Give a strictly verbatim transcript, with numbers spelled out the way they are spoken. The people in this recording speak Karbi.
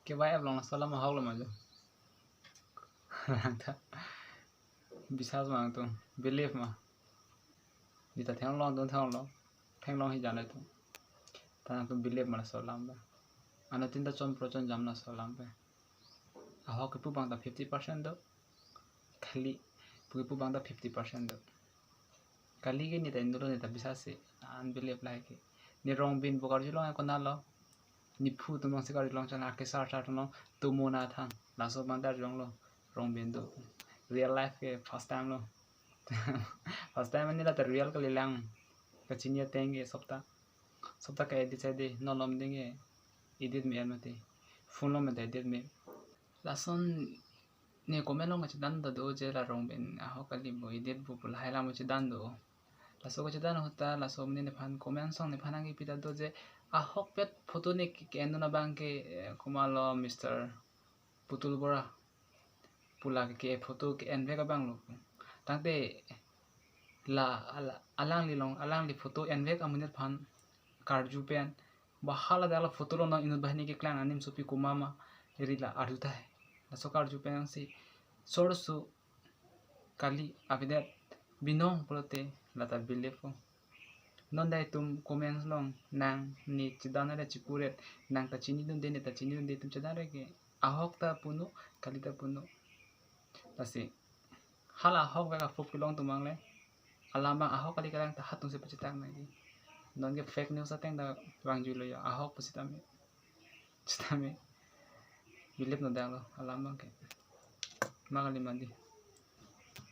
Ke Y F along laso alam ahok lo ma jo. Langta. Biswas ma nangtum. Believe ma. Neta thenglong, nangtum thenglong. Thenglong hi jan nangtum. Ta nangtum believe ma laso alam pen. Anuttin ta chonpro chonjam laso alam pen. Ahok kipu abang ta fifty percent do. Kali pu kipu abang ta fifty percent do. Kali ke neta inut lo, neta biswas si. Unbelieve lahai ke. Ne Rongbin pu karjulong ako nalo. Nephu atum abang si karjulong chana ke sar sar atum lo. Tumo Nathang. Laso abang ta arjulong lo. Rongbin do. Real life ke first time lo. First time ne lata real kalilang. Kachini ateng ke sopta. Sopta ka edit sai de. Non lom ding ke edit me mati. Phone lom ta edit me. Lason ne comment along kachedan ta do je la Rongbin ahok kali pu, edit pu pu lahai alam kachedan do. Laso kachedan ahut ta laso amonit nephan comment along nephan nangkipi ta do je ahokpet photo ne ke-, ke-endun abang ke, eh, komatlo Mister Putul Bora pu la ke, ke photo ke-envek abang lo. Tangte la, la alangli along, alangli photo envek amonit aphan karju pen, ba hala dak la photo lo, non inut banghini keklang anim sopi komat ma eri la arju tahai. Laso karju pen si sorsu kali, avedet binong pulote lata believe po. Non dai atum comment along nang ne chedan re chipuret, nang ta chinidunde, ne ta chinidunde atum chedan re ke ahok ta pu non, kali ta pu non. Lasi hala ahokvek aphup kelong atum abang le alam abang ahok kali kalang ta hatung si pachetak nangji. Non ke fake news ateng ta vangjuilo ya, ahok pusitame. Sitame. Believe non dak lo alam abang ke. Ma kali mati.